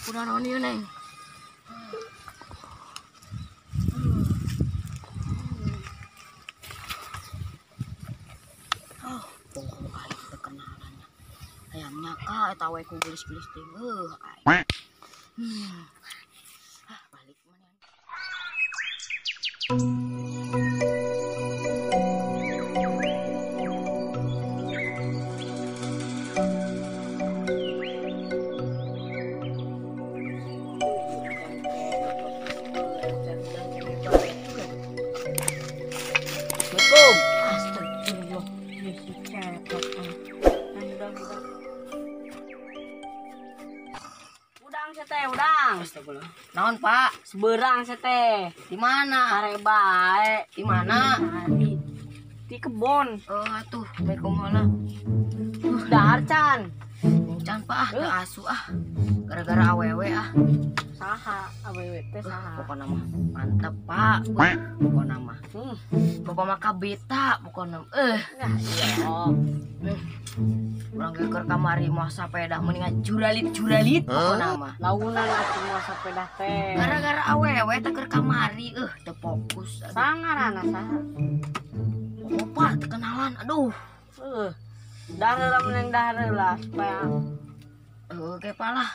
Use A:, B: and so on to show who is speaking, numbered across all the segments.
A: Udah naon ieu Neng? Oh, pokok aing teu kenalannya. Hayangnya ka eta we ku geulis-geulis teh. Heuh aing. Ah, balik mana? Assalamualaikum. Astagfirullah.
B: Udang sete, udang.
A: Astagfirullah. Naon, Pak?
B: Seberang sete.
A: Di mana?
B: Are bae.
A: Di mana?
B: Di kebon.
A: Oh, atuh, Assalamualaikum lah.
B: Dahar can.
A: Can, Pak, ah, teu asu ah. Gara-gara awewe ah.
B: Saha awewe teh saha?
A: Pokona mah mantep, Pak. Pokona mah. Bapak mah kabeta pokona.
B: Nah, iya.
A: Urang ge keur kamari moal sapeda mendingan juralit-juralit pokona mah.
B: Launan atuh moal sapeda teh.
A: Gara-gara awewe teh keur kamari teu fokus.
B: Sangarana saha?
A: Bapak teu kenalan, aduh.
B: Dahar heula mending dahar heula supaya
A: oke palah.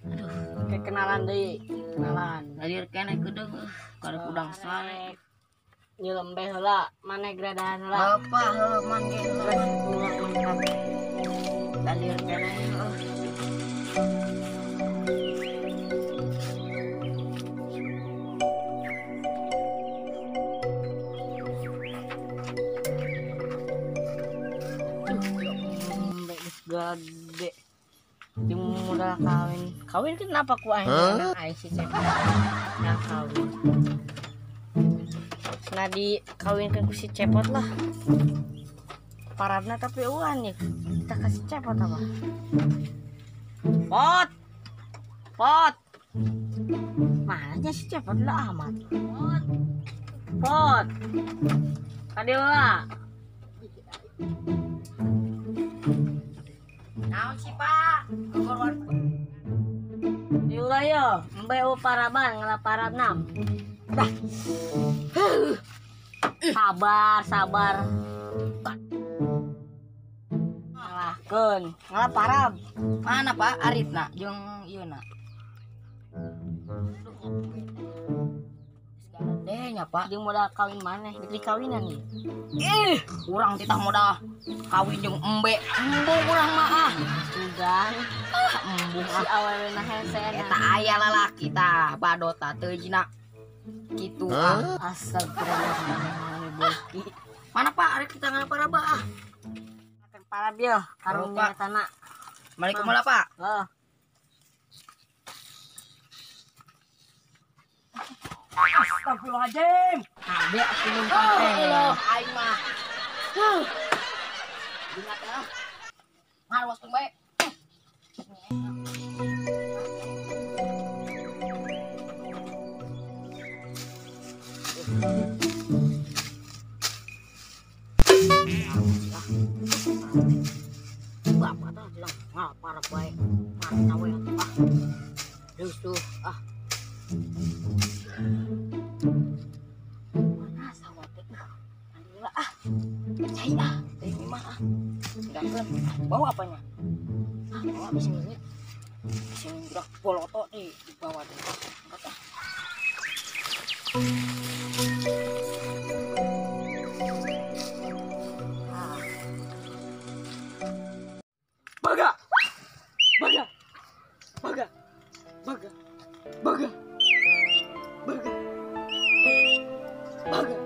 A: Aduh,
B: kayak kenalan deui, kenalan.
A: Ngalir keneh geudeung karek udang sare.
B: Nyeulem bae heula, maneh geradahan heula.
A: Bapak heuh man ge heula. Ngalir keneh heuh.
B: Gede. Jeung modal kawin. Kawin kenapa ku aing anak aing si Cepot. Nah kawin. Nah di kawinkeun ku si Cepot lah. Parabna tapi eueuh nih. Kita kasih Cepot apa? Pot. Pot. Mana si Cepot lah amat. Pot. Pot. Kadieu lah.
A: Naon sih, Pak?
B: Diulah yo, embe paraban ngelaparabna. Dah. Sabar, sabar. Ngalahkeun, ngelaparab.
A: Mana, Pak? Aritna jeung ieu na. Segala nya, Pak.
B: Jeung modal kawin maneh, dek dikawinan nih.
A: Ih, urang titah modal kawin jeung embe. Embung urang mah ah.
B: Sugan.
A: Ah, embung
B: si awewe na hese.
A: Eta aya lalaki tah, badota teu jina. Kitu ah.
B: Astagfirullah, boki.
A: Mana Pak? Arek kita ngalaparaba ah.
B: Parab yo, karunya tanah.
A: Assalamualaikum lah, Pak.
B: Heeh.
A: Astagfirullahaladzim.
B: Habe aku numpang teh.
A: Oh, aing mah. Ingat ya. Ngaruaskeun bae. Bapak tah bilang ngaparep bae. Marta we atuh ah. Rusuh ah. Mana sawah teh? Alhamdulillah ah. Cai ah, teh ini mah ah. Tinggalkeun. Bawa apanya? Ah, bawa bisa ngeunit. Bisa gerak boloto di bawah teh. Angkat ah.
B: Baga. Baga. Baga. Baga. Baga. Baga. Baga. Baga.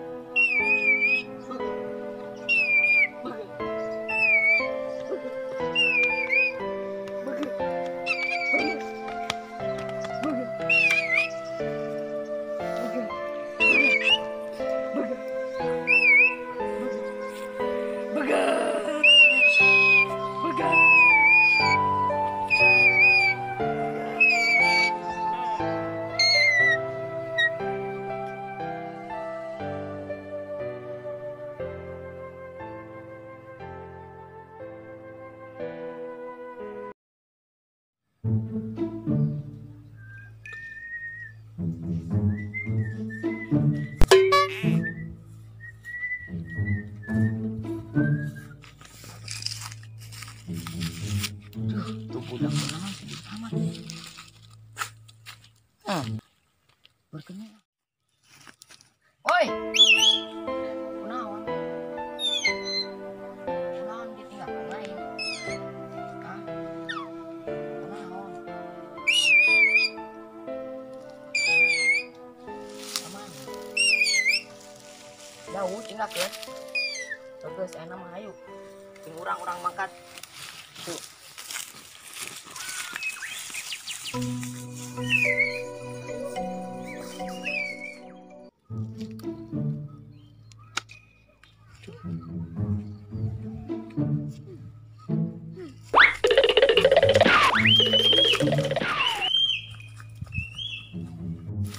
B: Baga. Baga. Baga. Baga. Baga.
A: Budak kunaon sedih amat. Berkenya. Oi. Kunaon? Kunaon ditinggalkeun lain? Hah? Kunaon? Kamana? Jauh tinggalkeun. Bagus enak mah ayo. Sing urang-urang mangkat. Tuh.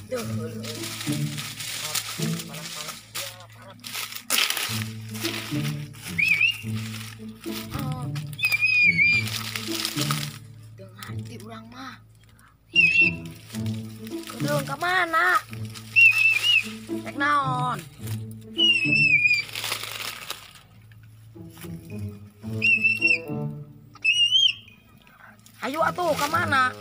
A: Duh, panas-panas ya, panas. Teu ngarti urang mah. Kedeung ka mana? Rek naon? Ayo atuh ka mana?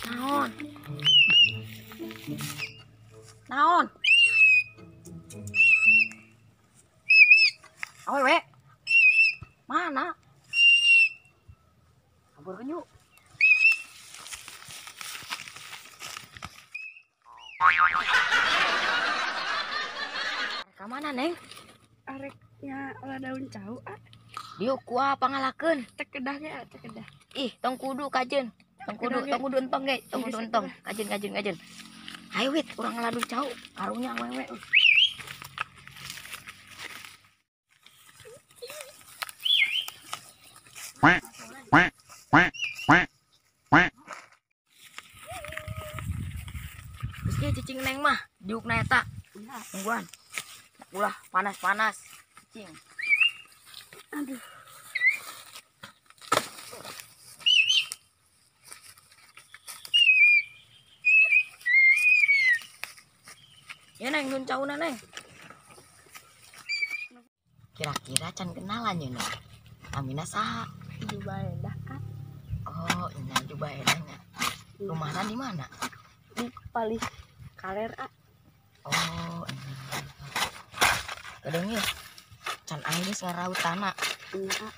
A: Naon? Naon? Awewe. Mana? Kaburkeun yuk. Ka mana, Neng?
C: Areknya olah daun cau, ah.
A: Diuk ku apa ngalakeun?
C: Tekedah ge, tekedah.
A: Ih, tong kudu kajeun. Tong kudu entong ge, tong kudu entong. Kajeun kajeun kajeun. Hayu wit, urang ngaladu cau, karunya awewe. Geus ge cicing Neng mah, diukna eta. Tungguan. Ulah panas-panas, cicing.
C: Aduh.
A: Ya Neng, nun cauna Neng. Kira-kira can kenalan ya Neng. Amina saha?
C: Jubaedah ah.
A: Oh, nya Jubaedah nya. Rumahna di mana?
C: Di Palih Kaler ah.
A: Oh, nya. Kadang yeuh. Can aing geus ngarautana.
C: Nya.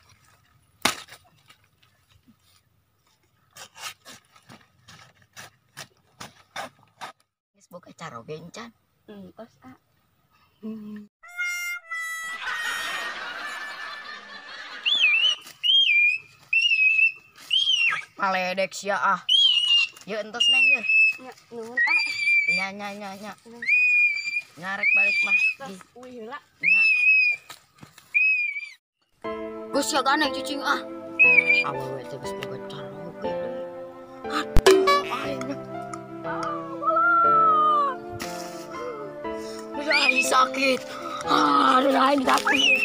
A: Geus boga caroge encan.
C: Entos ah.
A: Maledek sia ah. Yeuh entos Neng yeuh.
C: Nya nuhun ah.
A: Nya nya nya nya. Nyarek balik mah.
C: Tos uih heula.
A: Nya. Geus sia ganeng cicing ah. Awewe teh geus boga caroge deui. Aduh, aing. Aduh, aing sakit. Aduh, aing sakit.